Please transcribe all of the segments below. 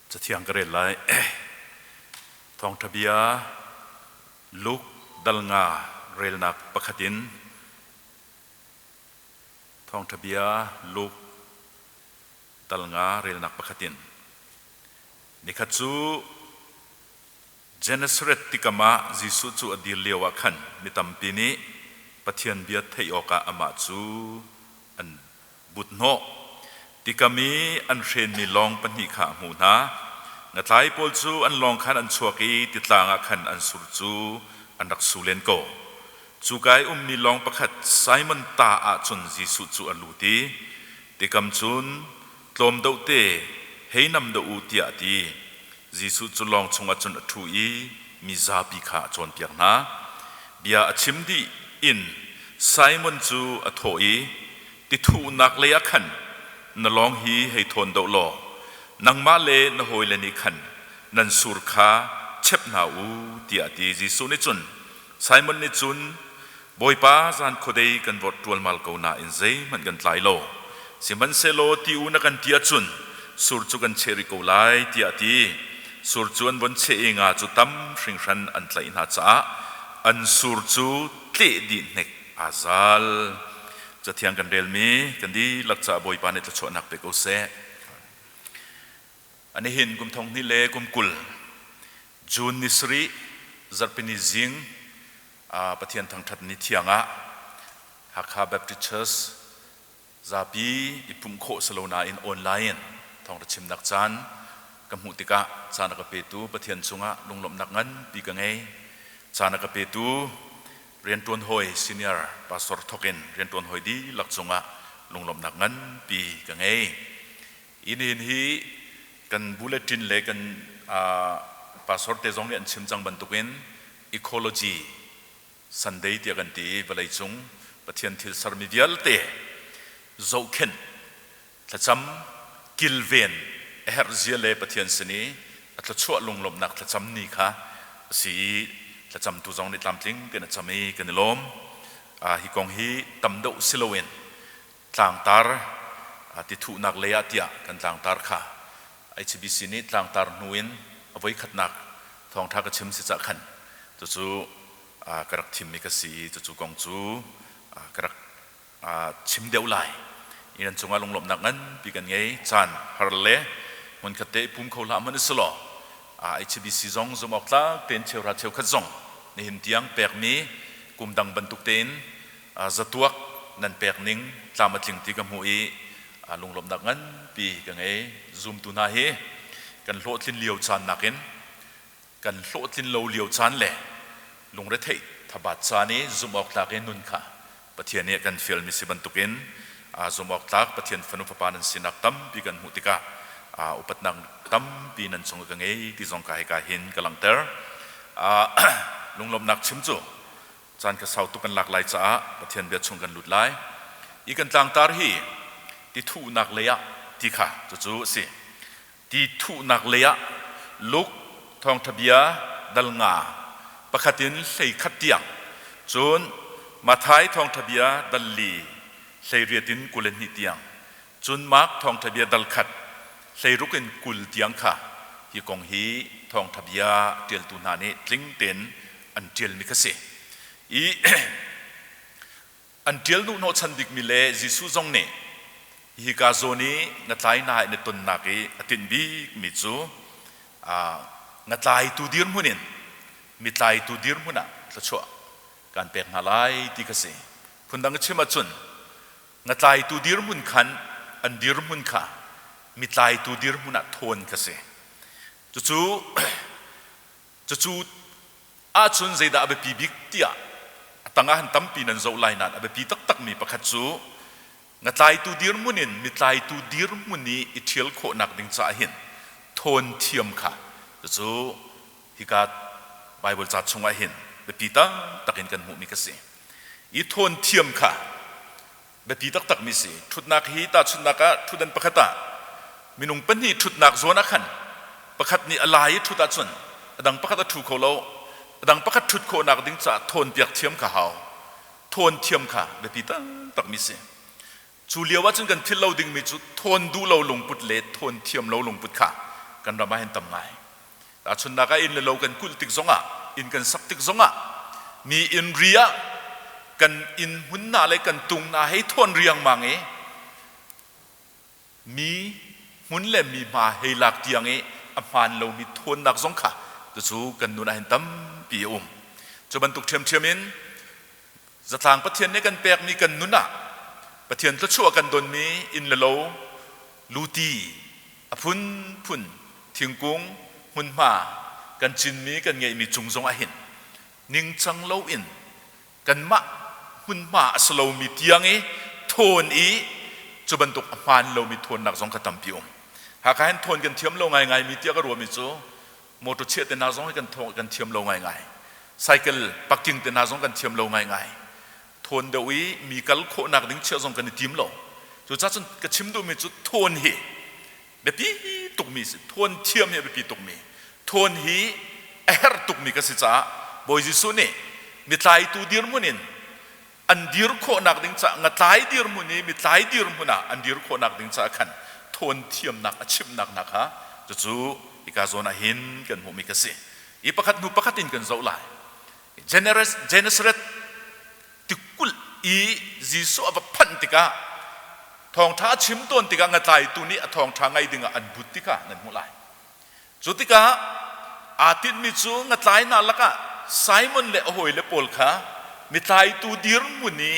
Cathiang ka rel lai. Thawngṭha bia Luke dal nga relnak pakhat in Thawngṭha bia Luke dal nga relnak pakhat in Nikhat cu Gennesaret tikam ah Jesuh cu a dir lioah khan mi tampi nih Pathian bia theih awkah amah cu an but hnawh. Tikam i an hrenmi lawng pahnih kha a hmuh hna. Ngatlai pawl cu an lawng khan an chuak i titlang ah khan an sur cu an rak su len ko. Cuka i ummi lawng pakhat Simon ta ah cun Jesuh cu a lut i tikam cun tlawm deuh te hei nam deuh u tiah a ti. Jesuh cu lawng chungah cun a ṭhu i mi zapi kha a cawnpiak hna. Bia a chim dih in Simon cu a thawh i, Tithuhnak lei ah khan na lawng hi hei thawn deuh law nangmah le na hawile nih khan nan sur kha chep hna u, tiah a ti. Jesuh nih cun Simon nih cun, Bawipa, zan khuadei kan vorh ṭualmal ko nain zeihmanh kan tlai lo. Sihmanhsehlaw ti u na kan ti ahcun sur cu kan cheh rih ko lai, tiah a ti. Sur cu an von cheh i nga cu tam hringhran an tlaih hna caah an sur cu tleh dih hnek aa zal. Cathiang kan relmi kan dihlak caah Bawipa nih thluachuahnak pe ko seh. Nihin kum thong hnih le kum 20 June ni sarih zarhpini zing Pathian thangṭhat ni thiang ah Hakha Baptist Church zapi i pumh khawh si lo nain online in thawngṭha chimnak caan ka hmuh tikah caan a ka petu Pathian cungah lunglawmhnak nganpi ka ngei. Caan a ka petu rianṭuan hawi senior pastor thawk in rianṭuan hawi dihlak cungah lunglawmhnak nganpi ka ngei. Inn hi kan bulletin le kan pastor te zong nih an chim cang bantukin ecology Sunday tiah kan ti i vawleicung Pathian thil sermi vialte zohkhenh thlacam kilven a herh zia le Pathian sin i a thluachuah lunglawmhnak thlacam ni kha a si i thlacamtu zong nih tlamtling tein a cam i kan i lawm. Hi kong hi tam deuh si loin tlangtar tithuhnak lei ah tiah kan tlangtar kha HBC nih tlangtar hnu in a voikhatnak thawngtha ka chim si cah khan cucu ka rak thimmi ka si i cucu kong cu ka rak chim deuh lai. Iran cungah lunglawmhnak nganpi kan ngei. Caan har le hmunkhat te i pum kho hlah hmanh usilaw HBC zong zumh awk tlak tein cheuhra cheukhat zong nihin tiang pekmi kum dang bantuk tein zatuak nan pek ning tlam a tling ti ka hmuh i lunglawmhnak nganpi ka ngei. Zumtu hna hi kan hlawhtlin lio caan nakin kan hlawhtlin lo lio caan le lungretheih thabat caan i zumh awk tlak i nun kha Pathian nih a kan fialmi si bantukin zumh awk tlak Pathian fanu fapa nan sinak tampi kan hmuh tikah upatnak tampi nan cung ka ngei ti zong ka hika hin ka langhter. Lunglawmhnak chim cu Caan kha sau tuk kan lak lai caah Pathian bia chung kan lut lai. I kan tlangtar hi ti thuhnak lei ah ti kha cucu a si. Ti thuhnak lei ah Luke thawngṭha bia dal nga pakhat in 11 tiang cun Matthai thawngṭha bia dal li 18 in 22 tiang Cun Mark thawngṭha bia dal khat 16 in 20 tiang kha hi kong hi thawngṭha bia ṭialtu hna nih tling tein an ṭialmi kha si. I an ṭial hnuhnawhchan bikmi le Jesuh zong nih hika zawn i ngatlai hna in i tonnak i a tinh bikmi cu ngatlaitu dirhmun in mitlaitu dirhmun ah thluachuah kan pek hna lai ti kha si. Phundang i chim ahcun Ngatlaitu dirhmun khan an dirhmun kha mitlaitu dirhmun ah thawn kha si. Cucu cucu ahcun zeidah a biapi bik tiah a tangah han tampi nan zoh lai nain a biapi taktakmi pakhat cu ngatlaitu dirhmun in mitlaitu dirhmun i i ṭhial khawhnak ding caah hin thawn thiam kha cucu hika Baibal ca chungah hin biapi taktak in kan hmuhmi kha si. I thawn thiam kha biapi taktakmi si. Ṭhutnak hi tahchunhnak ah ṭhutdan pakhat ah minung pahnih ṭhutnak zawn ah khan pakhat nih a lai i ṭhut ahcun a dang pakhat a ṭhu kho lo. A dang pakhat ṭhut khawhnak ding caah thawnpiak thiam kha hau. Thawn thiam kha biapi taktakmi si. Cu lio ahcun kan philh lo dingmi cu thawn duh lo lungput le thawn thiam lo lungput kha kan ram ah hin tam ngai. Tahchunhnak ah inn le lo kan kulh tik zongah, inn kan sak tik zongah mi inn ri ah kan inn hmun hna le kan tung hna hei thawn riangmang i mi hmun le mi hma hei lak tiang i a hmaan lomi thawnnak zong kha cucu kan nun ah hin tampi a um. Cu bantuk ṭhiamṭhiam in zatlang Pathian nih kan pekmi kan nun ah Pathian thluachuah kan donmi inn le lo, luti, a phunphun thingkung, hmunhma kan cinmi kan ngeihmi cung zong ah hin ningcang loin kanmah hmunhma a si lomi tiang i thawn i cu bantuk a hmaan lomi thawnnak zong kha tampi um. Hakha hin thawn kan thiam lo ngaingaimi tiah ka ruahmi cu motor chiah te hna zong hi kan kan thiam lo ngaingai. Cycle parking te hna zong kan thiam lo ngaingai. Thawn deuh i mi kal khawhnak ding chiah zong kan i tim lo. Cucaah cun ka chim duhmi cu thawn hi biapi tukmi si. Thawn thiam hi a biapi tukmi. Thawn hi a herh tukmi ka si caah Bawi Jesuh nih mitlaitu dirhmun in an dir khawhnak ding caah ngatlai dirhmun i mitlai dirhmun ah an dir khawhnak ding caah khan thawn thiamnak a chimhnak hna kha cucu hika zawn ah hin kan hmuhmi ka si. I pakhat hnu pakhat in kan zoh lai. Gennesaret tikulh i Jesuh a va phanh tikah thawngṭha a chim tawn tikah ngatlaitu nih a thawngṭha ngai dingah an but tikah nan hmuh lai. Cu tikah aa tinhmi cu ngatlai hna lakah Simon le a hawile pawl kha mitlaitu dirhmun i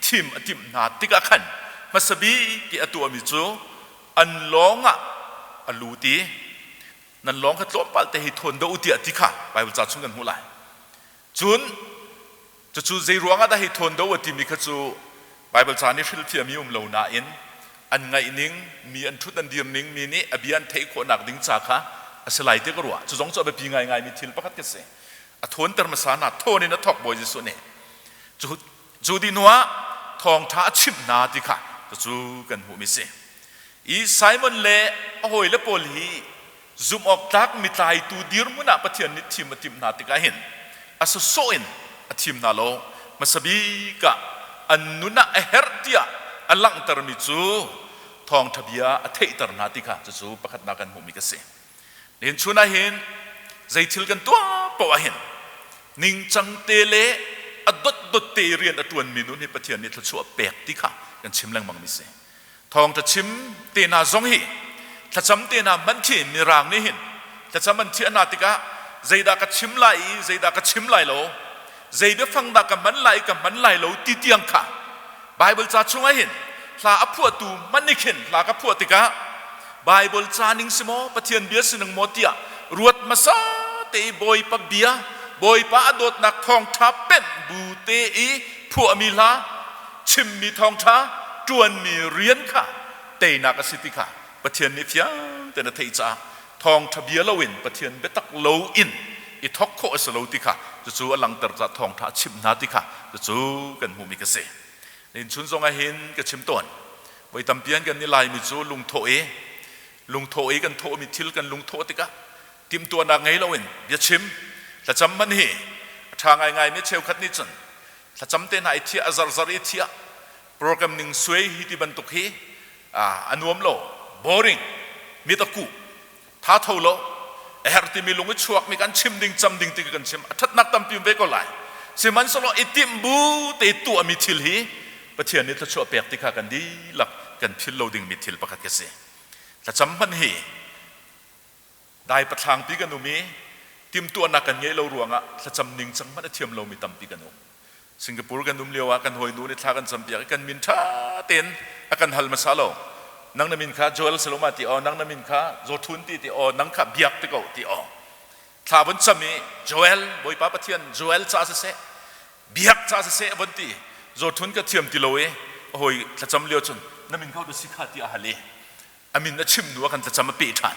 thim a timh hna tikah khan hmasa bik i a tuahmi cu an lawng ah a lut i nan lawng kha tlawmpal te hei thawn deuh u tiah ti kha Baibal ca chung kan hmuh lai. Cun cucu zei ruang ah dah hei thawn deuh a timi kha cu Baibal ca nih hrilhfiahmi um lo nain an ngaih ning, mi an ṭhut an dir ning, mi nih a bia an theih khawhnak ding ca kha a si lai ti ka ruah. Cu zong cu a biapi ngaingaimi thil pakhat ka si. A thawnter hmasa hna, thawn in a thawk Bawi Jesuh nih. Cu, cu dih hnuah thawngṭha a chimh hna ti kha cucu kan hmuhmi si. I Simon le a hawile pawl hi zumhawktlak mitlaitu dirhmun ah Pathian nih thim a timh hna tikah hin a sawsawh in a thim hna lo. Hmasa bik ah an nun ah a herh tiah a langhtermi cu thawngṭha bia a theihter hna ti kha cucu pakhatnak kan hmuhmi ka si. Nihin chun ah hin zei thil kan tuah paoh ah hin ningcang te le a dotdot te i rian a ṭuanmi nun hi Pathian nih thluachuah pek ti kha kan chim lengmangmi si. Thawngṭha chim te hna zong hi thlacam te hna hmanh khi Mirang nih hin thlacam an thiah hna tikah zeidah ka chim lai i zeidah ka chim lai lo, zei biafang dah ka hman lai i ka hman lai lo ti tiang kha Baibal ca chungah hin hla a phuahtu hmanh nih khin hla ka phuah tikah Baibal ca ning si maw Pathian bia si ning maw tiah ruat hmasa te i Bawipa bia Bawipa a dawtnak thawngṭha pemh bu te i phuahmi hla chimmi thawngṭha ṭuanmi rian kha teinak a si ti kha Pathian nih fiang tein a theih caah thawngṭha bia loin Pathian biatak loin i thawk khawh a si lo ti kha cucu a langhter caah thawngṭha a chimh hna ti kha cucu kan hmuhmi ka si. Nihin zong ah hin ka chim tawn. Voi tampi an kan i Laimi cu lungthawh i lungthawh i kan thawhmi thil kan lungthawh tikah timhtuahnak ngei loin biachim thlacam hmanh hi a ṭha ngaingaimi cheukhat nih cun thlacam te hna i thiah a zarzar i thiah program ning suai hi ti bantuk hi a nuam lo, boring, mit a kuh, tha tho lo, a herh timi lung i chuakmi kan chim ding cam ding ti kan chim a ṭhatnak tampi um ve ko lai. Sihmanhsehlaw i timh bu te tuahmi thil hi Pathian nih thluachuah pek ti kha kan dihlak kan philh lo dingmi thil pakhat ka si. Thlacam hmanh hi Dai pathlangpi kan um i timhtuahnak kan ngeih lo ruangah thlacam ningcang hmanh a thiam lomi tampi kan um. Singapore kan um lio ah kan hawinu nih thla kan campiak i kan min ṭha tein a kan hal hmasa lo. Nang na min kha Joel Saloma ti aw, nang na min kha Zawthun ti ti aw, nang kha Biak ti ko ti aw. Thla von cam i Joel, Bawipa Pathian Joel ca siseh, Biak ca siseh von ti. Zawthun ka thiam ti lo i a hawi thlacam lio cun na min kho dah si kha ti a hal i a min a chim hnu ah kan thlacam a peh ṭhan.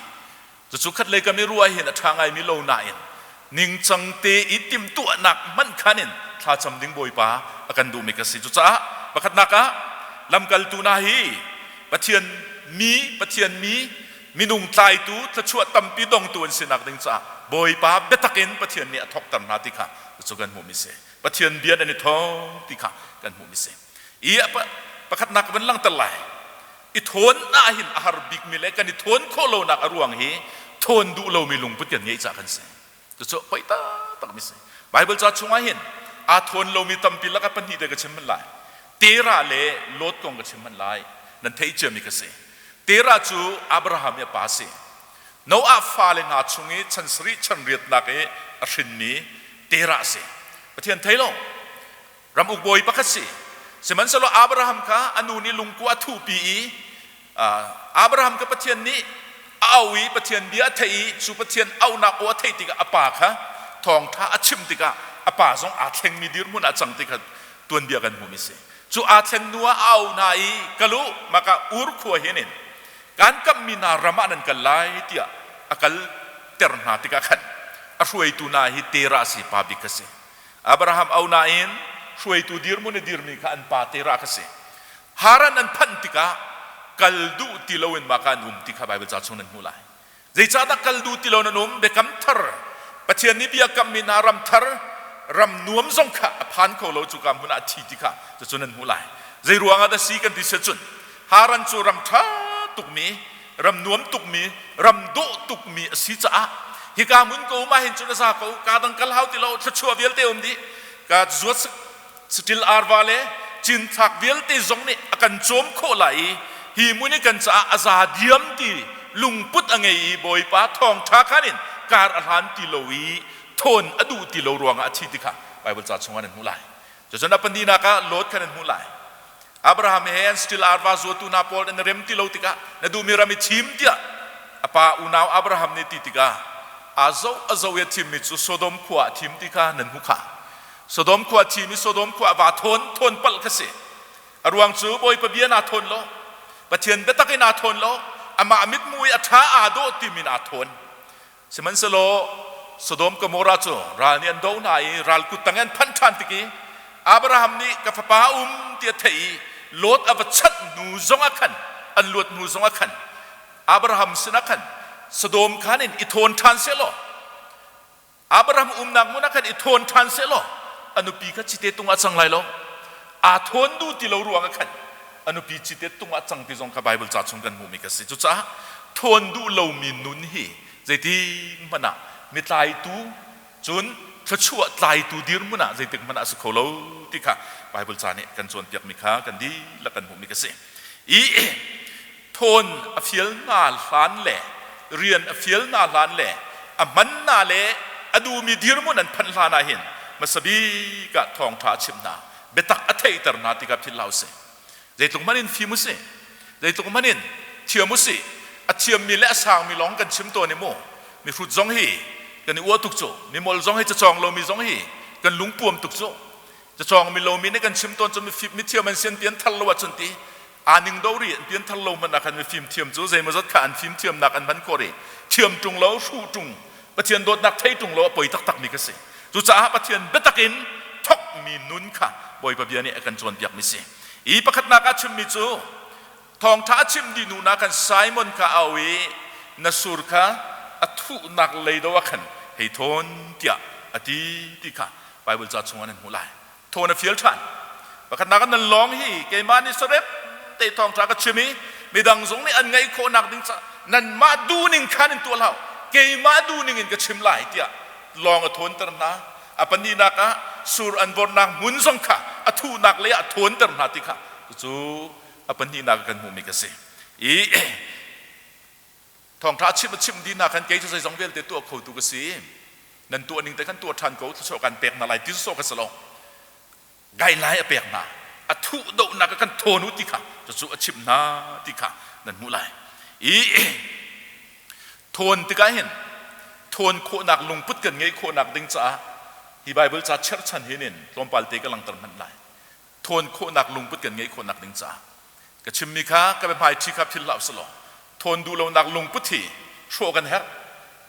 Cucu khatlei kam i ruah hin a ṭha ngaimi lo nain ningcang te i timhtuahnak hmanh khan in thlacam ding Bawipa a kan duhmi ka si. Cucaah pakhatnak ah lamkaltu hna hi Pathian mi, Pathian mi, minung tlaitu, thluachuah tampi dongtu an sinak ding caah Bawipa biatak in Pathian nih a thawkter hna ti kha cucu kan hmuhmi si. Pathian bia an i thawng ti kha kan hmuhmi si. I pakhatnak van langhter lai. I thawn ah hin a har bikmi le kan i thawn khawh lonak a ruang hi Thawn duh lomi lungput kan ngeih caah kan si. Cucu poi taktak mi si. Bible ca chungah hin aa thawn lomi tampi lakah pahnih te ka chim hmanh lai. Terah le Lot kong ka chim hmanh lai. Nan theih ciami ka si. Terah cu Abraham i a pa si. Noah fale hna chung i chan sarih chan riatnak i a hrinmi Terah a si. Pathian thei lo. Ram uk bawi pakhat si. Sihmanhsehlaw Abraham kha a nu nih lungkua a thuhpi i Abraham kha Pathian nih a auh i Pathian bia a theih i cu Pathian auhnak aw a theih tikah a pa kha thawngṭha a chimh tikah a pa zong aa thlengmi dirhmun ah cang ti kha tuanbia kan hmuhmi si. Cu aa thlen hnu ah a auh hna i kal u maka Ur khua hin in kan kamhmi hna ram ah nan kal lai tiah a kalter hna tikah khan a hruaitu hna hi Terah a si, pa bik a si. Abraham au nain hruaitu dirhmun i dirmi kha an pa Terah kha si. Haran an phanh tikah kal duh ti loin mah kha an um ti kha Baibal ca chung nan hmuh lai. Zeicahdah kal duh ti lo nan um? Biakam thar Pathian nih bia kammi hna ram thar ram nuam zong kha a phan kho lo cuka hmun ah a thi ti kha cucu nan hmuh lai. Zei ruangah dah si kan ti si cun Haran cu ram ṭha tukmi ram nuam tukmi ram dawh tukmi a si caah hika hmun ko um ahhin cun a za ko ka dang kal hau ti lo thluachuah vialte um dih ka zuat saṭil arva le cinthlak vialte zong nih a kan cawm khawh lai i hi hmun i kan caah a za diam ti lungput a ngei i Bawipa thawngṭha khan in kar a hlan ti lo i thawn a duh ti lo ruangah a thi ti kha Baibal ca chungah nan hmuh lai. Cucun a pahnihnak ah Lot kha nan hmuh lai. Abraham he an stil arva zuatu hna pawl an rem ti lo tikah na duhmi ram i thim tiah a pa unau Abraham nih ti tikah aa zoh a zoh i a thimmi cu Sodom khua ah thim ti kha nan hmu kha. Sodom khua thim i Sodom khua va thawn thawn palh kha si. A ruang cu Bawipa bia naa thawn lo, Pathian biatak in aa thawn lo, amah mithmuh i a ṭha aa dawh timi in aa thawn. Sihmanhsehlaw Sodom Gomorrah cu ral nih an doh hna i ral kuttang in an phanh ṭhan tik i Abraham nih ka fapa a um ti a theih i Lot a va chanh hnu zongah khan an luat hnu zongah khan Abraham sinah khan Sodom khan in i thawn ṭhan sehlaw Abraham umnak hmun ah khan i thawn ṭhan sehlaw a nupi kha cite tung ah cang lai lo aa thawn duh ti lo ruangah khan a nupi cite tung ah cang ti zong kha Baibal ca chung kan hmuhmi ka si. Cucaah thawn duh lomi nun hi zeitik hmanh ah mitlaitu cun thluachuah tlaitu dirhmun ah zeitik hmanh ah a si kho lo ti kha Baibal ca nih kan cawnpiakmi kha kan dihlak kan hmuhmi ka si. I thawn a fial hna hlan le rian a fial hna hlan le a hman hna le a duhmi dirhmun an phanh hlan ah hin hmasa bik ah thawngṭha a chimh hna biatak a theihter hna tikah philh hlah usih. Zeitluk hmanh in fim usih, zeitluk hmanh in thiam usih, a thiammi le a sangmi lawng kan chim tawn i mu mihrut zong hi kan i uah tuk cu, mimol zong hi cacawng lomi zong hi kan lungpuam tuk cu. Cacawng mi lomi nih kan chim tawn cu mifim mithiam an si an pian thar lo ahcun ti aa ning do ri an pian thar lo hmanh ah khan mifim thiam cu zeimawzat kha an fim thiamnak an hman khawh ri thiam ṭung lo hruh ṭung Pathian dawtnak thei ṭung lo a poi taktakmi ka si. Cucaah Pathian biatak in thokmi nun kha Bawipa bia nih a kan cawnpiakmi si. I pakhatnak ah chimmi cu thawngṭha a chim dih hnu na khan Simon kha a au i na sur kha a thuhnak lei do ah khan hei thawn tiah a ti ti kha Baibal ca chungah nan hmuh lai. Thawn a fial ṭhan. Pakhatnak ah nan lawng hi keimah nih sarep te thawngṭha ka chim i midang zong nih an ngaih khawhnak ding ca nanmah duhning khan in tuah hlah keimah duhning in ka chim lai tiah lawng a thawnter hna. A pahnihnak ah sur an vornak hmun zong kha a thuhnak lei ah thawnter hna ti kha cucu a pahnihnak kan hmuhmi ka si. I Thawngṭha a chimh a chimh dih hna khan kei cu zeizong vialte tuah khotu ka si. Nan tuah ning te khan tuah ṭhan ko, thluachuah kan pek hna lai ti sawsawh ka si lo. Guideline a pek hna. A thuh dohnak ah kan thawn u ti kha cucu a chimh hna ti kha nan hmuh lai. I thawn tikah hin thawn khawhnak lungput kan ngeih khawhnak ding caah hi Baibal ca cherhchan hin in tlawmpal te ka langhter hmanh lai. Thawn khawhnak lungput kan ngeih khawhnak ding caah Ka chimmi kha ka biahmaiṭhi kha philh hlah usih law thawn duh lonak lungput hi hrawh kan herh.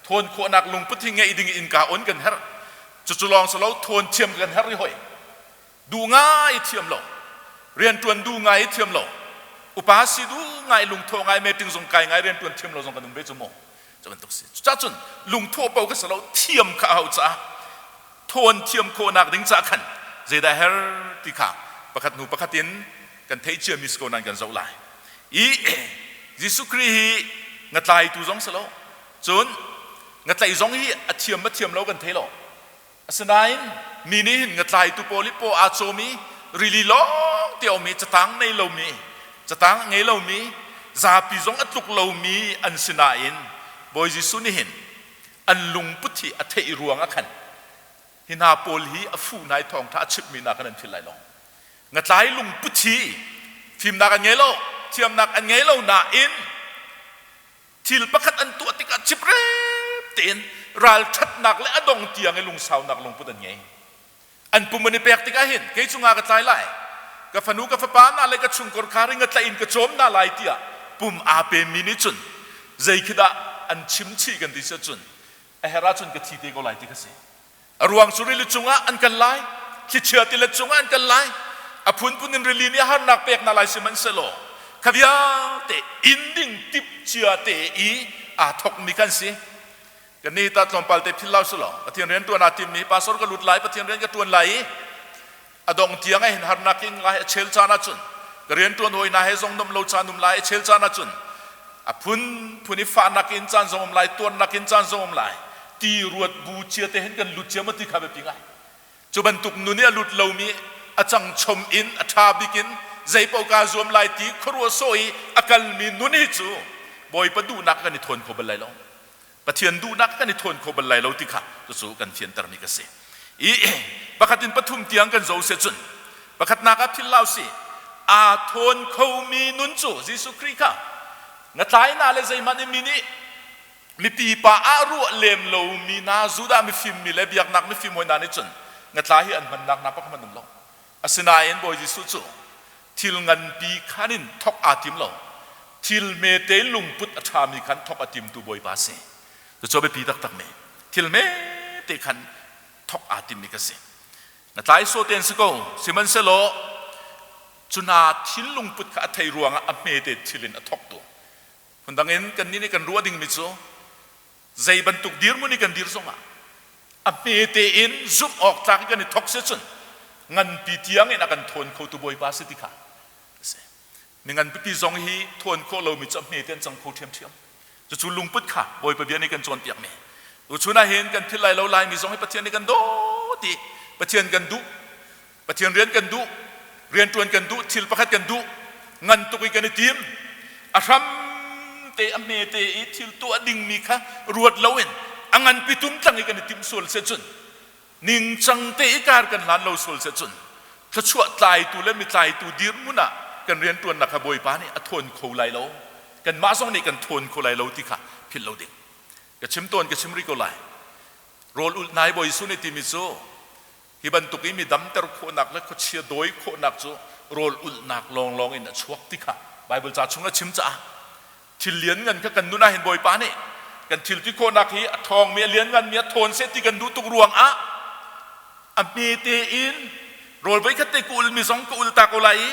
Thawn khawhnak lungput hi ngeih ding in innka on kan herh. Cucu lawng si lo thawn thiam kan herh rih hoi. Duh ngai thiam lo, rianṭuan duh ngai thiam lo, upa si duh ngai lungthawh ngai meeting zong kai ngai rianṭuan thiam lo zong kan um ve cu mu. Cu bantuk si. Cucaah cun lungthawh paoh ka si lo thiam kha a hau caah thawn thiam khawhnak ding caah khan zeidah her ti kha pakhat hnu pakhat in kan theih ciami si ko nain kan zoh lai. I Jesuh Khrih hi ngatlaitu zong si lo. Cun ngatlaih zong hi a thiam a thiam lo kan thei lo. Asinain mi nih hin ngatlaitu pawl hi paw aa cawm i rili lawng te a um i catang nei lomi, catang a ngei lomi, zapi zong a tluk lomi an si nain Bawi Jesuh nih hin an lungput hi a theih ruang ah khan hi hna pawl hi a fuh hna i thawngṭha a chimhmi hna khan an philh lai lo. Ngatlai lungput hi fimnak an ngei lo, thiamnak an ngei lo nain thil pakhat an tuah tikah ciprep tein ralṭhatnak le a dong tiang i lungsaunak lungput an ngei. An pum an i pek tikah hin kei cu nga ka tlai lai, ka fanu ka fapa hna le ka chungkor kha ring a tlaih in ka cawm hna lai tiah pum aa pemi nih cun zei khi dah an chim chih kan ti si ahcun a herh ahcun ka thi te ko lai ti kha si. A ruang cu rili cungah an kal lai, thlichia tilet cungah an kal lai, a phunphun in rili nih harnak pek hna lai sihmanhsehlaw kha vialte inn ding tip cia te i aa thokmi kan si. Kan nih ta tlawmpal te phil lau sulaw Pathian rian tuan aa timmi pastor ka lut lai, Pathian rian ka tuan lai i a dong tiang ah hin harnak in lai a chel caan ahcun ka rian tuan hawi hna he zong nom lo caan um lai a chel caan ahcun a phun phun i fahnak in caan zong um lai tuannak in caan zong um lai ti ruat bu cia te hin kan lut cia ma ti kha biapi ngai. Cu bantuk nun i a lut lomi a cang chom in a ṭha bik in zeipaoh kaa zuam lai ti khuaruah sawh i a kalmi nun hi cu Bawipa duhnak kan i thawn kho bal lai lo. Pathian duhnak kan i thawn kho bal lai lo ti kha cucu kan fiantermi ka si. I pakhat in pathum tiang kan zo se cun pakhatnak ah phil lau si aa thawn khomi nun cu Jesuh Khrih kha ngatlai na le zeihmanh in mi nih mipi pa ah ruah lem lomi hna Judah mifim mi le biaknak mifim hawi hna nih cun ngatla hi an hmannak hna pakhat hmanh um lo. Asinain Bawi Jesuh cu thil nganpi khan in thok aa tim lo. Thil hmete lungput a ṭhami khan thok a timtu Bawipa a si. Cucu a biapi taktakmi thil hmete khan thok aa timmi ka si. Na tlai sawh te an si ko. Sihmanhsehlaw cu hna thil lungput kha a thei ruangah a hmete thil in a thoktu. Phundang in kannih nih kan ruah dingmi cu zei bantuk dirhmun i kan dir zongah a hmete in zumh awk tlak i kan i thok si cun nganpi tiang in a kan thawn khotu Bawipa si ti kha a si. Mi nganpipi zong hi thawn khawh lomi cu a hmete an cang kho ṭhiamṭhiam. Cucu lungput kha Bawipa bia nih kan cawnpiakmi. Tuchun ah hin kan philh lai lo Laimi zong hi Pathian nih kan dawt i Pathian kan duh. Pathian rian kan duh, rianṭuan kan duh, thil pakhat kan duh, ngan tuk i kan i tim. A hram te a hme te i thil tuah dingmi kha ruat loin a nganpi tum tlang i kan i timh sual si cun ningcang te i kar kan hlan lo sual si cun thluachuah tlaitu le mitlaitu dirhmun ah kan rianṭuannak kha Bawipa nih a thawn kho lai lo. Kanmah zong nih kan thawn kho lai lo ti kha philh lo ding. Ka chim tawn ka chim rih ko lai. Rawl ulh nai Bawi Jesuh nih timi cu Hi bantuk i mi damter khawhnak le khuachia dawi khawhnak cu rawl ulhnak lawnglawng in a chuak ti kha Baibal ca chung a chim caah thil lianngan kha kan nun ah hin Bawipa nih kan thil ti khawhnak hi a ṭhawngmi a liannganmi a thawn seh ti kan duh tuk ruangah a hmete in rawl voikhat te ka ulmi zong ka ul ta ko lai i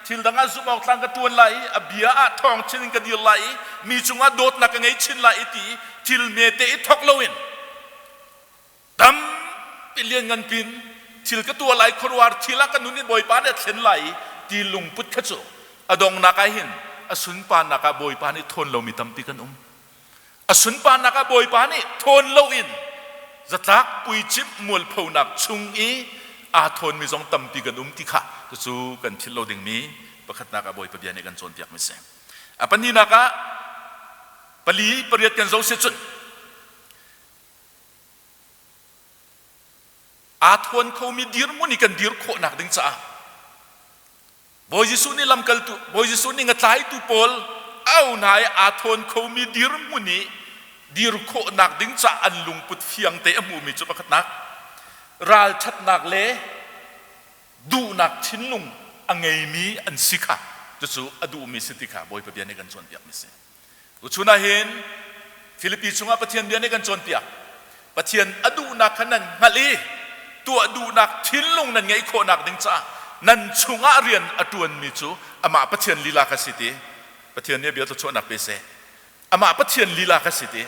thil dang ah zumh awk tlang ka ṭuan lai i a bia ah ṭhawng chin in ka dir lai i mi cungah dawtnak ka ngei chin lai i ti thil hmete i thawk loin Tampi lianngan pin thil ka tuah lai khuaruahhar thil ah ka nun in Bawipa nih a thlen lai i ti lungput kha cu a donghnak ah hin a sunparnak ah Bawipa nih thawn lomi tampi kan um. A sunparnak ah Bawipa nih thawn loin zatlak puicimh mualphonak chung i aa thawnmi zong tampi kan um ti kha cucu kan philh lo dingmi pakhatnak ah Bawipa bia nih kan cawnpiakmi si. A pahnihnak ah pali pariat kan zoh si cun Aa thuan khomi dirhmun i kan dir khawhnak ding caah Bawi Jesuh nih lamkaltu Bawi Jesuh nih ngatlaitu pawl au hna i aa thawn khomi dirhmun i dir khawhnak ding caah an lungput fiang te a hmumi cu pakhatnak ralṭhatnak le duhnak thinlung a ngeimi an si kha cucu a duhmi si ti kha Bawipa bia nih kan cawnpiakmi si. Tuchun ah hin Filipi chungah Pathian bia nih kan cawnpiak. Pathian a duhnak kha nan hngalh i tuah duhnak thinlung nan ngeih khawhnak ding caah nan chungah rian a ṭuanmi cu amah Pathian lila kha si ti. Pathian nih a bia thluachuahnak pe seh. Amah Pathian lila kha si ti.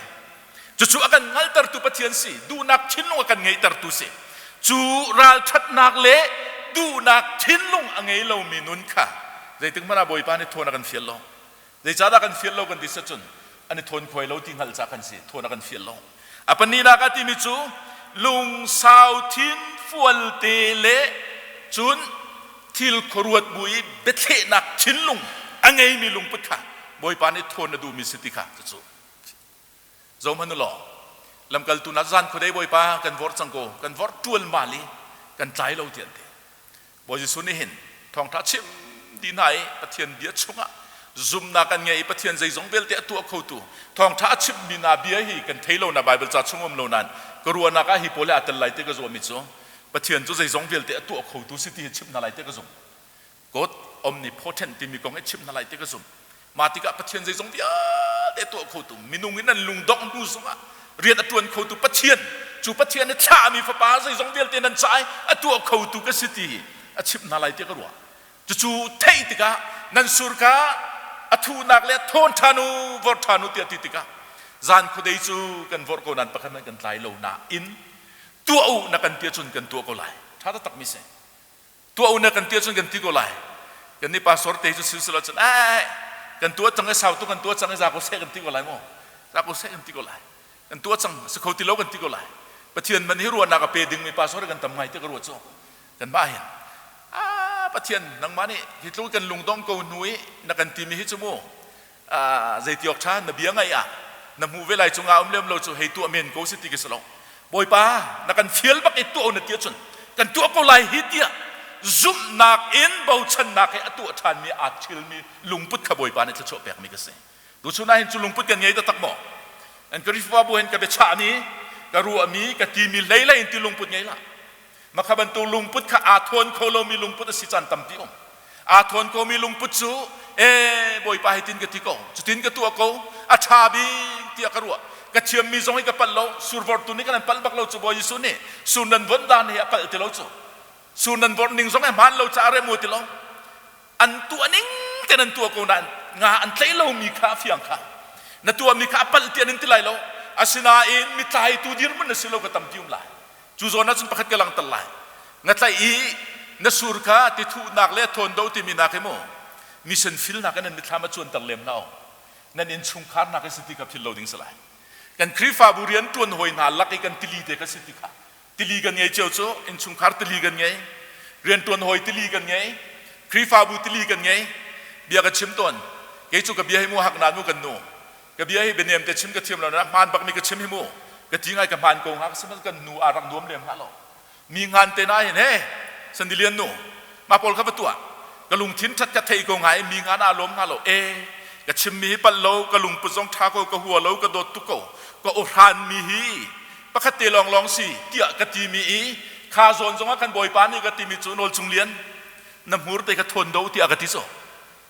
Cucu a kan hngalhtertu Pathian si, duhnak thinlung a kan ngeihtertu si. Cu ralṭhatnak le duhnak thinlung a ngei lomi nun kha zeitik hmanh ah Bawipa nih thawn a kan fial lo. Zeicahdah kan fial lo kan ti cun? An i thawn khuai lo ti hngalh ca kan si. Thawn a kan fial lo. A pahnihnak ah timi cu lungsau thin fualte le cun thil khuaruat bu i biathlehnak thinlung a ngeimi lungput kha Bawipa nih thawn a duhmi si ti kha cucu zohhmanh u law lamkaltu hna zan khuadei Bawipa kan vorh cang ko kan vorh ṭualmal i kan tlai lo ti an ti. Bawi Jesuh nih hin thawngṭha chim dih hna i Pathian bia chungah zumhnak an ngei i Pathian zeizong vialte a tuah khotu thawngṭha a chimmi hna bia hi kan thei lo na Baibal ca chung um lo nain ka ruahnak ah hi pawl he aa tel lai ti ka zuahmi cu Pathian cu zeizong vialte a tuah khotu si ti hi chimh hna lai ti ka zumh. God omnipotent timi kong hi chimh hna lai ti ka zumh. Mah tikah Pathian zeizong vialte tuah khotu minung in an lungdongh hnu zongah rian a ṭuan khotu Pathian cu Pathian nih thlahmi fapa zeizong vialte nan caah a tuah khotu ka si ti hi a chimh hna lai ti ka ruah. Cucu theih tikah nan sur kha a thuhnak le thawn ṭhan u, vor ṭhan u tiah ti tikah zan khuadei cu kan vorh ko nain pakhat hmanh kan tlai lo nain tuah u na kan ti ahcun kan tuah ko lai. Ṭha taktak mi si. Tuah u na kan ti ahcun kan ti ko lai. Kan nih pastor te cu silsila cun ai kan tuah cang i sau tu kan tuah cang i za ko seh kan ti ko lai mu. Za ko seh kan ti ko lai. Kan tuah cang si kho ti lo kan ti ko lai. Pathian man hi ruahnak a pe dingmi pastor kan tam ngai ti ka ruah cu. Kan mah hin ah Pathian nangmah nih hi tluk kan lungdong ko hnu i na kan timi hi cu mu zeiti awk ṭha na bia ngaih ah na hmuh ve lai cungah um lem lo cu hei tuah men ko si ti ka si lo Bawipa na kan fial bak i tuah na ti ahcun kan tuah ko lai hi tiah zumhnak in bochannak he a tuah ṭhanmi aa ṭhilmi lungput kha Bawipa nih thluachuah pekmi ka si tuchun ah hin cu lungput kan ngei taktak maw an Khrihfabu hin ka biachahmi ka ruahmi ka timi hlei hlei in ti lungput ngei lah Makha bantuk lungput kha aa thawn kho lomi lungput a si caan tampi um. Aa thawn komi lungput cu ee Bawipa hi tin ka ti ko, cutin ka tuah ko, a ṭha bik tiah ka ruah. Ka thiammi zong hi ka palh lo, survortu nih kan an palh bak lo cu Bawi Jesuh nih sur nan vonh dan hi a palh ti lo cu. Sur nan vorh ning zong hi hmaan lo caah rem u ti lo. An tuah ning tein an tuah ko nain nga an tlaih lomi kha a fiang kha. Na tuahmi kha a palh ti an in ti lai lo. Asinain mitlaitu dirhmun na si lo ka tampi um lai. Cu zawn ahcun pakhat ka langhter lai. Nga tlaih i na sur kha ti thuhnak le thawn do timi nak hi mu mission field nak in nan mithlam a cuanter lem hna nan innchungkhar nak i si ti kha philh lo ding si lai. Kan Khrihfabu rian ṭuan hawi hna lak i kan tili te kha si ti kha tili kan ngei cio cu innchungkhar tili kan ngei rian ṭuan hawi tili kan ngei Khrihfabu tili kan ngei bia ka chim tawn kei cu ka bia hi mu hak nan mu kan nu ka bia hi bianem te chim ka thiam lo na hmaan bak mi ka chim hi mu ka ti ngai ka hmaan ko hnga sihmanhsehlaw kan nu aa rak nuam lem hnga lo mi ngan te na hin he sandilian nu ma pawl kha va tuah ka lungthin that ka thei ko ngai mi ngan aa lawm hnga lo e ka chim mi hi palh lo ka lungput zong tha ko ka hua lo ka dawt tuk ko ka uhran mi hi pakhat te lawng lawng si tiah ka ti mi i kha zawn zong ah kan bawipa nih ka ti mi cu nawl cung lian na hmur te ka thawn do tiah ka ti so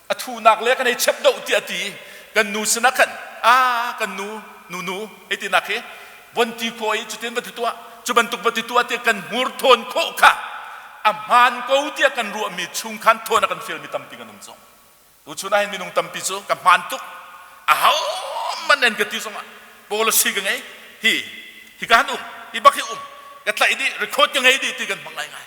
a thunak le kan ei chep doh tiah ti kan nu sinah khan a kan nu nu nu hei ti nak hi von ti khawh i cutin va ti tuah cu bantuk va ti tuah tiah kan hmur thawn khawh kha a hmaan ko tiah kan ruahmi chung khan thawn a kan fialmi tampi kan um cang tuchun ah hin minung tampi cu ka hmaan tuk a ho man en ka ti zongah policy ka ngei hi hi ka han um hi bak hi um ka tlaih dih record ka ngei dih ti kan hmang ngai ngai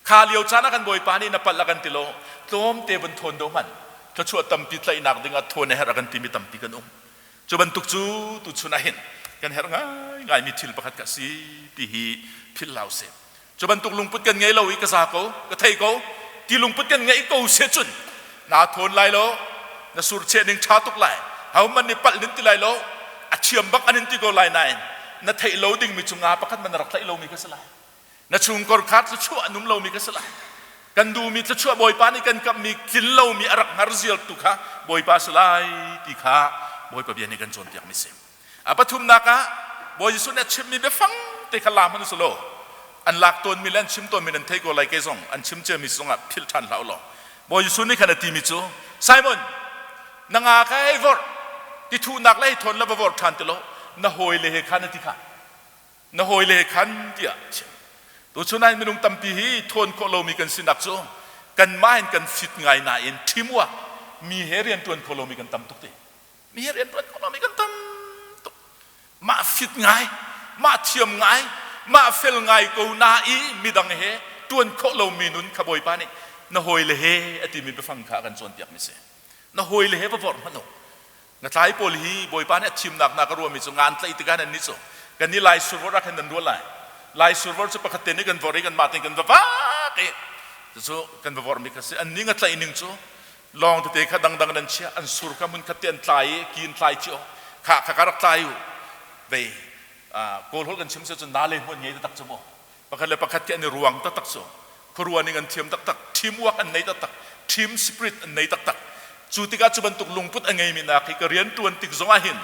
Kha lio caan ah kan Bawipa nih na palh a kan ti lo, tlawmte vun thawn do hmanh, thluachuah tampi tlaihnak ding ah thawn a herh a kan timi tampi kan um. Cu bantuk cu tuchun ah hin kan herh ngaingaimi thil pakhat ka si ti hi philh hlah usih. Cu bantuk lungput kan ngei lo i ka za ko, ka thei ko, ti lungput kan ngeih ko se cun naa thawn lai lo, na surcheh ning ṭha tuk lai, hohmanh nih palh nin ti lai lo, a thiam bak an in ti ko lai nain na theih lo dingmi cu nga pakhat man na rak tlaih lomi kha si lai. Na chungkor kha thluachuah an um lomi ka si lai. Kan duhmi thluachuah Bawipa nih kan kamhmi tlin lomi a rak hngar zialtu kha Bawipa si lai ti kha Bawipa bia nih kan cawnpiakmi si. A pathumnak ah Bawi Jesuh nih a chimmi biafang te kha la hmanh usih law an lak tawnmi le an chim tawnmi nan thei ko lai kei zong an chim ciami zongah philh ṭhan hlah u law Bawi Jesuh nih khan a timi cu Simon na nga kha hei vorh ti thuhnak le hei thawn le va vorh ṭhan ti lo na hawile he khan a ti kha na hawile he khan tiah a chim. Tuchun ah minung tampi hi thawn khawh lomi kan sinak cu kanmah in kan fit ngai nain teamwork mi he rianṭuan kho lomi kan tam tuk ti. Mi he rianṭuan kho lomi kan tam tuk. Mah fit ngai, mah thiam ngai, mah fel ngai ko na i midang he ṭuan khawh lomi nun kha Bawipa nih na hawile he a timi biafang kha a kan cawnpiakmi si. Na hawile he va vorh hmanh u. Ngatlai pawl hi Bawipa nih a thimnak hna ka ruahmi cu nga an tlaih tikah nan nih cu kan nih Lai survor ah khan nan ruah lai. Lai survor cu pakhat te nih kan vorh i kanmah tein kan va vak i cucu kan va vorhmi kha si. An nih ngatlaih ning cu lawng tete kha dangdang nan chiah, an sur kha hmunkhat te an tlai i ki in tlai cio. Kha kha ka rak tlai u. Vei Kawl holh kan chim si cun na le hmuan ngei taktak cu mu. Pakhat le pakhat khi an i ruang taktak cu. Khuarua ning an thiam taktak, teamwork an nei taktak, team spirit an nei taktak. Cu tikah cu bantuk lungput a ngeimi nak hi ka rian ṭuan tik zongah hin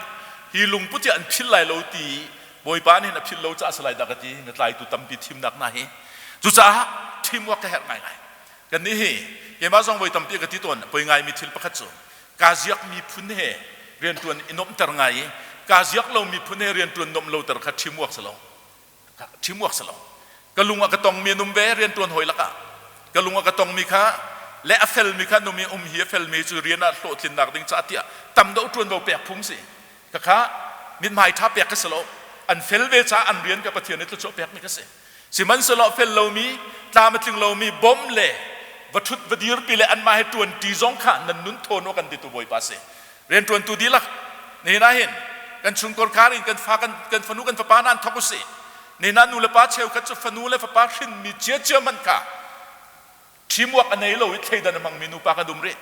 hi lungput hi an philh lai lo ti Bawipa nih hin a philh lo caah a si lai dah ka ti na tlaitu tampi thimnak hna hi. Cucaah teamwork ka herh ngaingai. Kannih hi keimah zong voi tampi ka ti tawn poi ngaimi thil pakhat cu kaa ziak miphun he rianṭuan i nuamhter ngai i kaa ziak lo miphun he rianṭuan nuamh loter kha teamwork si lo. Teamwork si lo. Ka lung a ka tongmi an um ve rianṭuan hawi lakah. Ka lung a ka tongmi kha le a felmi kha num i um hi a felmi cu rian ah hlawhtlinnak ding caah tiah tam deuh ṭuanvo pek phung si. Khakha mithmai ṭha pek ka si lo. An fel ve caah an rian ka Pathian nih thluachuah pekmi ka si. Sihmanhsehlaw fel lomi, tlam a tling lomi bawmh le va ṭhut va dirpi le anmah he ṭuanṭi zong kha nan nun thawn awk an titu Bawipa a si. Rianṭuantu dihlak nihin ah hin kan chungkhar khar in kan fa kan, kan fanu kan fapa hna an thawk usih. Nihin ah nu le pa cheukhat cu fanu le fapa hrinmi ciacia hmanh kha teamwork a nei lo i thleidan a hmangmi nupa kan um rih.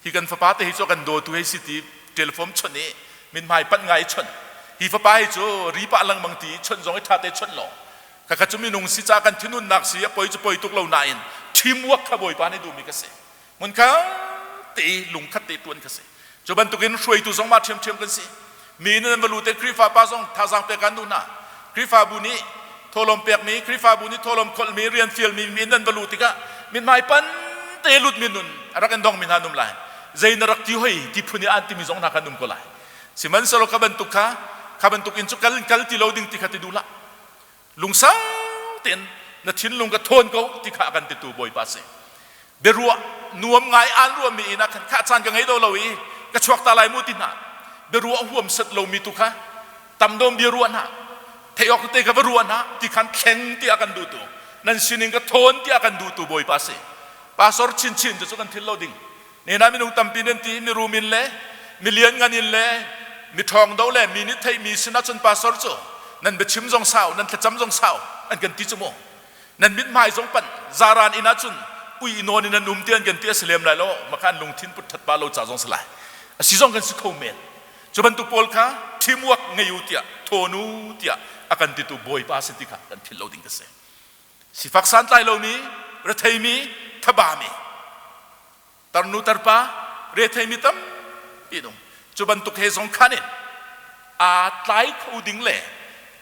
Hi kan fapa te hi cu kan dawtu hei si ti telephone chawnh i mithmai panh ngai i chawnh. Hi fapa hi cu ri pah lengmang ti i chawnh zong i ṭha te chawnh law. Khakha cu minung si ca kan thinhunnak si a poi cu poi tuk lo nain teamwork kha Bawipa nih duhmi ka si. Hmunkhat te i lungkhat te ṭuan ka si. Cu bantukin hruaitu zong mah ṭhiamṭhiam kan si. Mi nih nan va lut i Khrihfa pa zong thazaang pek an duh hna. Khrihfabu nih thawhlawm pekmi, Khrihfabu nih thawhlawm kholhmi, rian fialmi mi nan va luh tikah mithmai pan te lutmi nun a rak in dongmi hna an um lai. Zei na rak ti hoi ti phun i an timi zong hna kha an um ko lai. Sihmanhsehlaw kha bantuk kha kha bantuk in cu kal kal ti lo ding ti kha ti duh hlah. Lungsau tein na thinlung ka thawn ko ti kha a kan titu Bawipa a si. Biaruah nuam ngai aan ruahmi inn ah khan khah caan ka ngei do lo i ka chuak ta lai mu ti hna. Biaruah huam set lomi tu kha tam dawm bia ruah hna. Theih awk te ka va ruah hna ti khan thleng ti a kan duhtu. Nan sining ka thawn ti a kan duhtu Bawipa a si. Pastor chinchin cu kan thil lo ding. Nena minung tampi nan ti mirum in le milian ngan in le mi ṭhawng do le mi nih theihmi sinah cun pastor cu nan biachim zong sau nan thlacam zong sau an kan ti cu mu nan mithmai zong panh zaran inn ah cun ui nawn in an um ti an kan ti a si lem lai lo maka an lungthin put ṭhat pa lo ca zong si lai a si zong kan si kho men cu bantuk pawl kha teamwork ngei u tiah thawn u tiah a kan titu bawipa si ti kha kan philh lo ding ka si sifak santlai lomi retheimi thabami tarnu tarpa retheimi tampi nung cu bantuk he zong khan in aa tlai kho ding le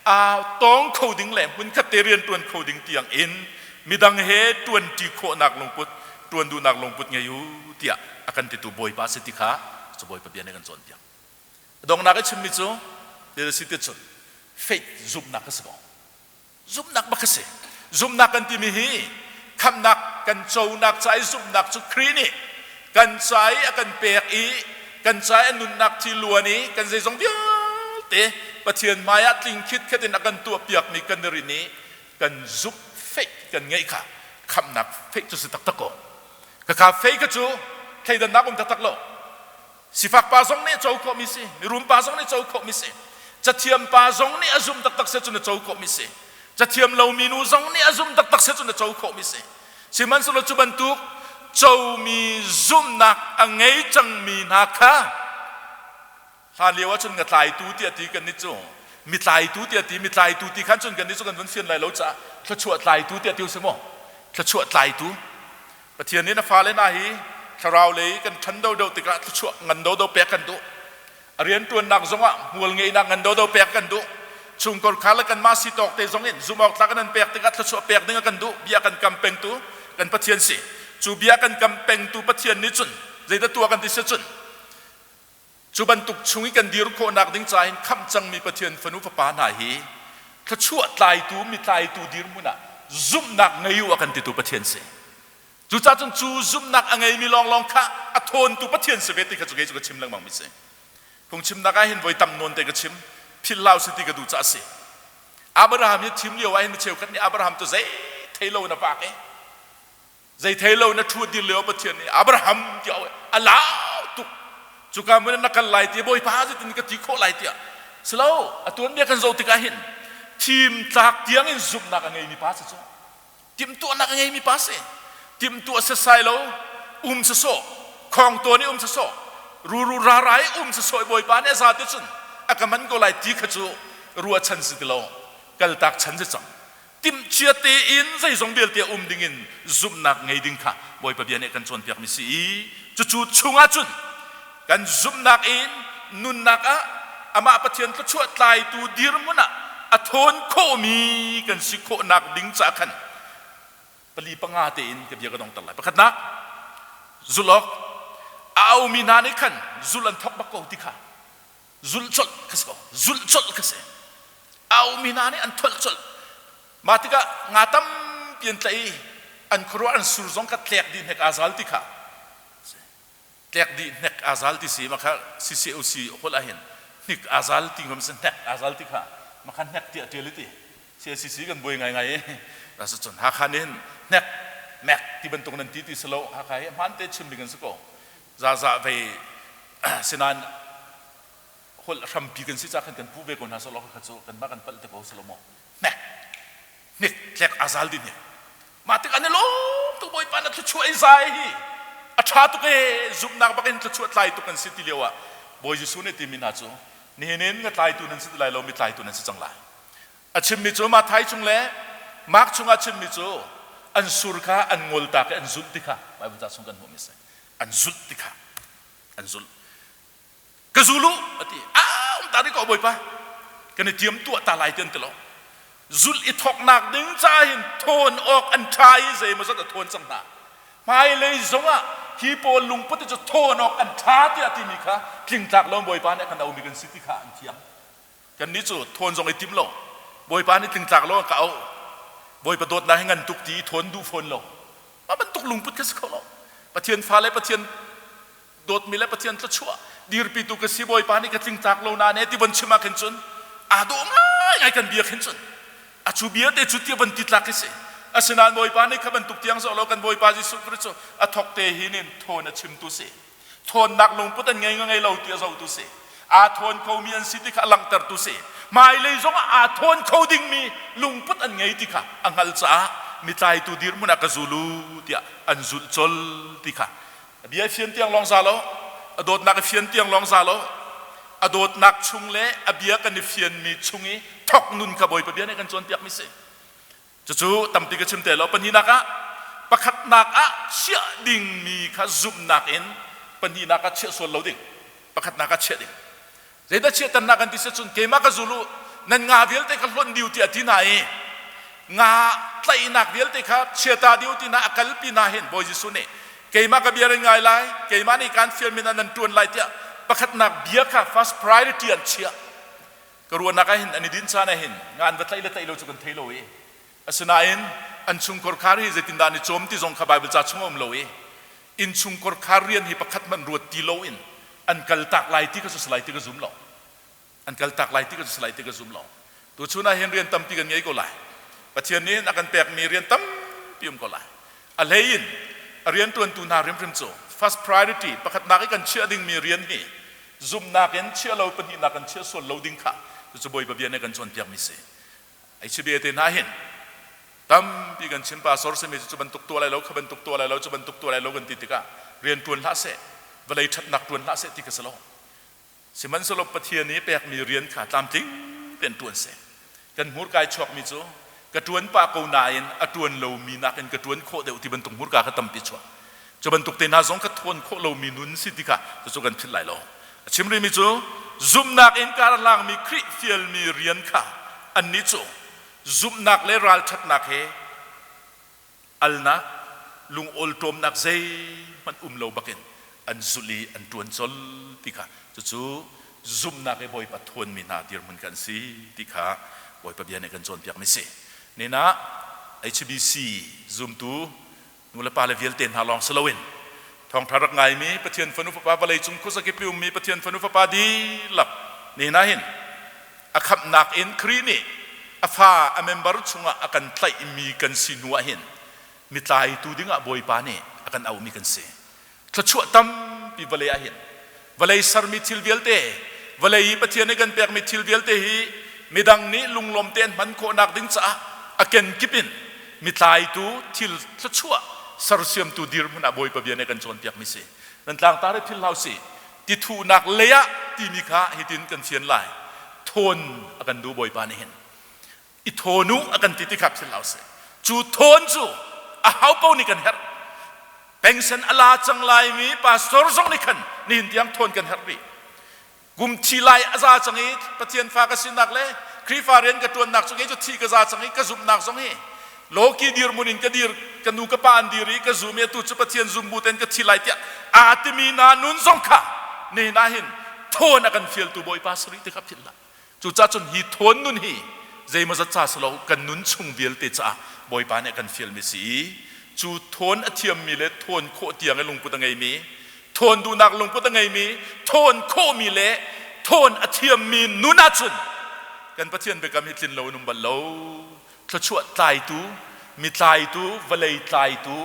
aa tawng kho ding le hmunkhat te rian ṭuan kho ding tiang in midang he ṭuanṭi khawhnak lungput ṭuan duhnak lungput ngei u tiah a kan titu Bawipa si ti kha cu Bawipa bia nih kan cawnpiak. Donghnak i chimmi cu ti si ti cun faith zumhnak ka si ko. Zumhnak bak a si. Zumhnak kan timi hi khamhnak kan conak ca i zumhnak cu Khrih nih kan ca i a kan pek i kan ca i a nunnak thi luan i kan zeizong vialte Pathian hmai ah tling khitkhet in a kan tuahpiakmi kan i rin i kan zumh faith kan ngeih kha khamhnak faith cu si taktak ko. Khakha faith kha cu thleidannak um taktak lo. Sifak pa zong nih a co khawhmi si, mirum pa zong nih co khawhmi si, cathiam pa zong nih a zum taktak si cun a co khawhmi si, cathiam lomi nu zong nih a zum taktak si cun a co khawhmi si. Sihmanhsehlaw cu bantuk comi zumhnak a ngei cangmi hna kha hlan lio ahcun ngatlaitu tiah ti kan nih cu mitlaitu tiah ti mitlaitu ti khan cun kan nih cu kan vun fian lai lo caah thluachuah tlaitu tiah ti u si maw thluachuah tlaitu Pathian nih na fale hna hi thlarau lei kan ṭhan doddo tikah thluachuah ngan dodo pek kan duh. A rianṭuannak zongah hmual ngeihnak ngan dodo pek kan duh. Chungkhar kha le kanmah si tawk te zong in zumh awk tlak in an pek tikah thluachuah pek ding a kan duh. Bia kan kam pengtu kan Pathian si. Cu bia kan kam pengtu Pathian nih cun zeidah tuah kan ti si cun Cu bantuk chung i kan dir khawhnak ding caah hin khamh cangmi Pathian fanu fapa hna hi thluachuah tlaitu mitlaitu dirhmun ah zumhnak ngei u a kan titu Pathian si. Cucaah cun cu zumhnak a ngeimi lawnglawng kha a thawntu Pathian si ve ti kha cu kei cu ka chim lengmang mi si. Phungchimnak ah hin voi tam nawn te ka chim, philh hlah usih ti ka duh caah a si. Abraham hi thim lio ah hin mi cheukhat nih Abraham cu zei thei lo in a vak i Zei thei lo na ṭhu dir lio Pathian nih Abraham ti a lau tuk. Cuka hmun ah na kal lai ti Bawipa zeitin ka ti khawh lai tiah. Si lo, a tuanbia kan zoh tikah hin thim tlak tiang in zumhnak a ngeimi pa si cu. Timhtuahnak a ngeimi pa si. Timhtuah setsai lo, um sasawh, khong tawn i um sasawh, ruru rara i um sasawh i Bawipa nih a za te cun a ka man ko lai ti kha cu ruahchan si ti lo, kaltak chan si cang. Timhcia tein zeizong vialte a um dingin zumhnak ngei ding kha Bawipa bia nih kan cawnpiakmi si i cucu chungah cun kan zumhnak in nunnak ah amah Pathian thluachuah tlaitu dirhmun ah a thawn khawhmi kan si khawhnak ding caah khan pali panga tein ka bia ka dongter lai. Pakhatnak, zulh awk a aumi hna nih khan zulh an thawk bak ko ti kha zulh colh kha si ko zulh colh kha si aumi hna nih an tholh colh mah tikah nga tampi an tlaih i an khuaruah an sur zong kha tlek dih hnek aa zal ti kha tlek dih hnek aa zal ti si mah kha CCOC holh ah hin hnik aa zal ti ngam si hnek aa zal ti kha mah kha hnek tiah ṭial i ti CCC kan buai ngaingai i cun Hakha nih hin hnek mek ti bantuk nan ti ti si lo Hakha hi hmaan te chim ding an si ko zaza vei sinain holh hrampi kan si ca khan kan pu ve ko hna selaw kha cu kanmah kan palh te ko selaw maw hnek hnik tlek azal din hi mah tik an i lawm tuk bawipa na thluachuah i zai hi a ṭha tuk e zumhnak bakin thluachuah tlai tuk kan si ti lio ah Bawi Jesuh nih timi hna cu nihin in nga tlaitu nan si ti lai lo mi tlaitu nan si cang lai A chimmi cu Matthai chung le Mark chungah chimmi cu an sur kha an ngol tak i an zulh ti kha Bible ca chung kan hmuhmi a si. An zulh ti kha an zulh. Ka zul u a ti. Ah um ta rih ko Bawipa. Kan i tiam tuah ta lai ti an ti lo. Zulh i thawknak ding ca hin thawn awk an ṭha i zeimawzat a thawn cang hna. Hmailei zongah hi pawl lungput cu thawn awk an ṭha tiah timi kha tlingtlak lo Bawipa nih a kan aumi kan si ti kha an thiam. Kannih cu thawn zong i tim lo. Bawipa nih tlingtlak lo ka auh. Bawipa dawtnak hi ngan tuk ti i thawn duh fawn lo. Mah bantuk lungput kha si kho lo. Pathian fale Pathian dawtmi le Pathian thluachuah dirpitu ka si Bawipa nih ka tlingtlak lo na ne ti von chim ah khin cun aa dawh ngaingai kan bia khin cun a cu bia te cu tia von ti tlak khi si. Asinain Bawipa nih kha bantuk tiang zoh lo kan Bawipa Jesuh Khrist cu a thok te hin in thawn a chimtu si. Thawnnak lungput an ngei ngei lo ti a zohtu si. Aa thawn khomi an si ti kha a langhtertu si. Hmailei zongah aa thawn kho dingmi lungput an ngei ti kha a hngalh caah mitlaitu dirhmun ah ka zul u tiah an zulh colh ti kha a bia fian tiang lawng za lo, a dawtnak i fian tiang lawng za lo, a dawtnak chung le a bia kan i fianmi chung i thok nun kha Bawipa bia nih kan cawnpiakmi si. Cucu tampi ka chim te lo. Pahnihnak ah pakhatnak ah chiah dingmi kha zumhnak in pahnihnak ah chiah sual lo ding. Pakhatnak ah chiah ding. Zeidah chiahternak kan ti si cun keimah ka zul u nan nga vialte kha hlonh diu tiah ti hna i nga tlaihnak vialte kha chiata diu ti hna a kalpi hna hin Bawi Jesuh nih keimah ka bia nan ngai lai keimah nih kaan fialmi hna nan ṭuan lai tiah pakhatnak bia kha first priority an chiah Ka ruahnak ah hin an i din caan ah hin nga an va tlaih le tlaih lo cu kan thei lo i asinain an chungkhar khar hi zeitindah an i cawm ti zong kha Baibal ca chung a um lo i innchungkhar khar rian hi pakhat hmanh ruat ti loin an kal tak lai ti ka cu lai ti ka zum lo an kal tak lai ti ka cu lai ti ka zum lo tuchun ah hin rian tampi kan ngei ko lai Pathian nih a kan pekmi rian tampi um ko lai a hlei in a riantuantu hna hrimhrim cu first priority pakhatnak i kan chiah dingmi rian hi zumhnak in chiah lo pahnihnak in chiah sual lo ding kha cucu Bawipa bia nih kan cawnpiakmi si HBA te hna hin tampi kan chim pastor simi cu bantuk tuah lai lo kha bantuk tuah lai lo cu bantuk tuah lai lo kan ti tikah rian ṭuan hlah seh vawlei ṭhatnak ṭuan hlah seh ti ka si lo Sihmanhsehlaw Pathian i pekmi rian kha tlamtling tein ṭuan seh. Kan hmurka i chuakmi cu ka ṭuan pah ko nain a ṭuan lomi nakin ka ṭuan khawh deuh ti bantuk hmurka kha tampi chuak. Cu bantuk te hna zong ka thawn khawh lomi nun si ti kha cucu kan philh lai lo. A chim rihmi cu zumhnak in kar a hlangmi Khrih fialmi rian kha annih cu zumhnak le ralṭhatnak he alnak lungawlṭawmnak zeihmanh um lo bakin an zulh i an ṭuan colh ti kha cucu zumhnak i Bawipa thawnmi hna dirhmun kan si ti kha Bawipa bia nih kan cawnpiakmi si. Nihin ah HBC zumtu nulepa le vialte hna lawng si loin thawngṭha rak ngaimi Pathian fanu fapa vawleicung khuazakip i ummi Pathian fanu fapa dihlak nihin ah hin a khamhnak in Khrih nih a fa a member chungah a kan tlaihmi kan si hnu ah hin mitlaitu dingah Bawipa nih a kan auhmi kan si. Thluachuah tampi vawlei ah hin. Vawlei sermi thil vialte, vawlei i Pathian nih kan pekmi thil vialte hi midang nih lunglawm te an hman khawhnak ding caah a kenkip in mitlaitu thil thluachuah sersiamtu dirhmun ah Bawipa bia nih kan cawnpiakmi si. Nan tlangtar i philh hlah usih. Tithuhnak lei ah timi kha hitin kan fian lai. Thawn a kan duh Bawipa nih hin. I thawn u a kan ti ti kha philh hlah usih. Cu thawn cu a hau paoh nih kan herh. Pension a la cang laimi pastor zong nih khan nihin tiang thawn kan herh rih. Kum thi lai a za cang i Pathian fa ka sinak le Khrihfa rian ka ṭuannak cu kei cu thi ka za cang i ka zumhnak zong hi lawki dirhmun in ka dir ka nu ka pa an dir i ka zum i atu cu Pathian zum bu ten ka thi lai tiah aa timi hna nun zong kha nihin ah hin thawn a kan fialtu Bawipa sarih ti kha philh hlah. Cucaah cun hi thawn nun hi zeimawzat ca si lo kan nun chung vialte caah Bawipa nih a kan fialmi si i cu thawn a thiammi le thawn khawh tiang i lungput a ngeimi thawn duhnak lungput a ngeimi thawn khawhmi le thawn a thiammi nun ahcun kan Pathian biakam hi tlin lo in um bal lo. Thluachuah tlaitu, mi tlaitu, vawlei tlaitu,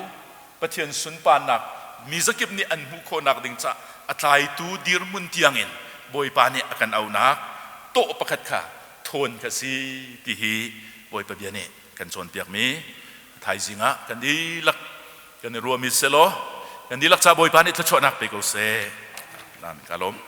Pathian sunparnak mi zakip nih an hmuh khawhnak ding caah a tlaitu dirhmun tiangin Bawipa nih a kan auhnak tawh pakhat kha thawn kha si ti hi Bawipa bia nih kan cawnpiakmi thaizing ah kan dihlak kan i ruahmi selaw kan dihlak ca Bawipa nih thluachuahnak pe ko seh. Amen. Ka lawm.